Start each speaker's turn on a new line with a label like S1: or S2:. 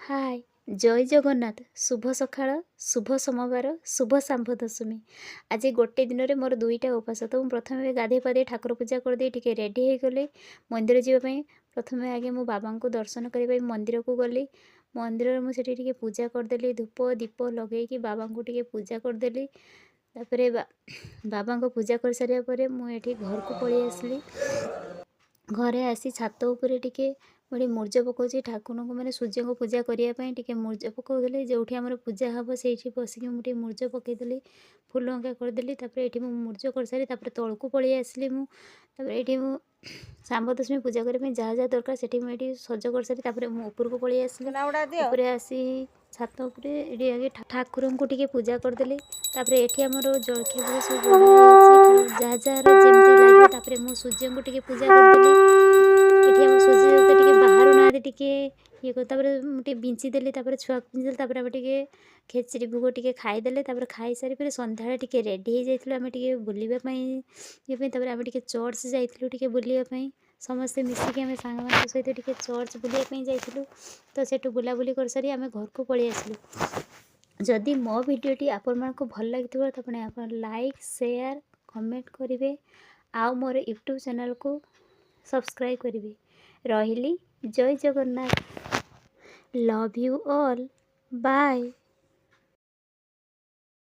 S1: ହାଏ, ଜୟ ଜଗନ୍ନାଥ। ଶୁଭ ସକାଳ, ଶୁଭ ସୋମବାର, ଶୁଭ ଶାମ୍ବ ଦଶମୀ। ଆଜି ଗୋଟେ ଦିନରେ ମୋର ଦୁଇଟା ଉପାସ। ତ ମୁଁ ପ୍ରଥମେ ଗାଧୋଇ ପାଧୋଇ ଠାକୁର ପୂଜା କରିଦେଇ ଟିକେ ରେଡ଼ି ହେଇଗଲି ମନ୍ଦିର ଯିବା ପାଇଁ। ପ୍ରଥମେ ଆଗେ ମୁଁ ବାବାଙ୍କୁ ଦର୍ଶନ କରିବା ପାଇଁ ମନ୍ଦିରକୁ ଗଲି। ମନ୍ଦିରରେ ମୁଁ ସେଠି ଟିକେ ପୂଜା କରିଦେଲି, ଧୂପ ଦୀପ ଲଗେଇକି ବାବାଙ୍କୁ ଟିକେ ପୂଜା କରିଦେଲି। ତାପରେ ବାବାଙ୍କ ପୂଜା କରିସାରିବା ପରେ ମୁଁ ଏଠି ଘରକୁ ପଳେଇ ଆସିଲି। ଘରେ ଆସି ଛାତ ଉପରେ ଟିକେ ମୁଁ ଏଠି ମୁର୍ଜ ପକାଉଛି ଠାକୁରଙ୍କୁ, ମାନେ ସୂର୍ଯ୍ୟଙ୍କୁ ପୂଜା କରିବା ପାଇଁ ଟିକେ ମୁର୍ଜ ପକାଉଥିଲି। ଯେଉଁଠି ଆମର ପୂଜା ହେବ, ସେଇଠି ବସିକି ମୁଁ ଟିକେ ମୁର୍ଜ ପକାଇଦେଲି, ଫୁଲ ଅଙ୍କା କରିଦେଲି। ତାପରେ ଏଇଠି ମୁଁ ମୁର୍ଜ କରିସାରି ତାପରେ ତଳକୁ ପଳେଇ ଆସିଲି ମୁଁ। ତାପରେ ଏଇଠି ମୁଁ ଶାମ୍ବ ଦଶମୀ ପୂଜା କରିବା ପାଇଁ ଯାହା ଯାହା ଦରକାର, ସେଠି ମୁଁ ଏଇଠି ସଜ କରିସାରି ତାପରେ ମୁଁ ଉପରକୁ ପଳେଇ ଆସିଲି।
S2: ସୁନାଗୁଡ଼ା ଦିଅ।
S1: ଉପରେ ଆସି ଛାତ ଉପରେ ଏଠି ଆଗେ ଠାକୁରଙ୍କୁ ଟିକେ ପୂଜା କରିଦେଲି। ତାପରେ ଏଠି ଆମର ଜଳଖିଆ ଫଳଖିଆ ସବୁ ବଢ଼ା ହେଇଛି, ଯାହା ଯାହାର ଯେମିତି ଲାଗିବ। ତାପରେ ମୁଁ ସୂର୍ଯ୍ୟଙ୍କୁ ଟିକେ ପୂଜା କରିଦେଲି। ଏଠି ଆମ ସୂର୍ଯ୍ୟ ଦେବତା ଟିକେ ବାହାରୁ ନାହାନ୍ତି, ଟିକେ ଇଏ କରି ତାପରେ ମୁଁ ଟିକେ ବିଞ୍ଚି ଦେଲି। ତାପରେ ଛୁଆକୁ ବିଞ୍ଚି ଦେଲି। ତାପରେ ଆମେ ଟିକେ ଖେଚେଡ଼ି ଭୋଗ ଟିକେ ଖାଇଦେଲେ। ତାପରେ ଖାଇସାରି ପରେ ସନ୍ଧ୍ୟାବେଳେ ଟିକେ ରେଡ଼ି ହେଇଯାଇଥିଲୁ ଆମେ ଟିକେ ବୁଲିବା ପାଇଁ ଇଏ ପାଇଁ। ତାପରେ ଆମେ ଟିକେ ଚର୍ଚ୍ଚ ଯାଇଥିଲୁ ଟିକେ ବୁଲିବା ପାଇଁ। ସମସ୍ତେ ମିଶିକି ଆମେ ସାଙ୍ଗମାନଙ୍କ ସହିତ ଟିକେ ଚର୍ଚ୍ଚ ବୁଲିବା ପାଇଁ ଯାଇଥିଲୁ। ତ ସେଠୁ ବୁଲାବୁଲି କରିସାରି ଆମେ ଘରକୁ ପଳେଇ ଆସିଲୁ। ଯଦି ମୋ ଭିଡ଼ିଓଟି ଆପଣମାନଙ୍କୁ ଭଲ ଲାଗିଥିବ, ତ ଆପଣ ଲାଇକ୍, ସେୟାର, କମେଣ୍ଟ କରିବେ ଆଉ ମୋର ୟୁଟ୍ୟୁବ୍ ଚ୍ୟାନେଲ୍କୁ ସବସ୍କ୍ରାଇବ୍ କରିବେ। ରହିଲି, ଜୟ Jagannath. Love you all, bye.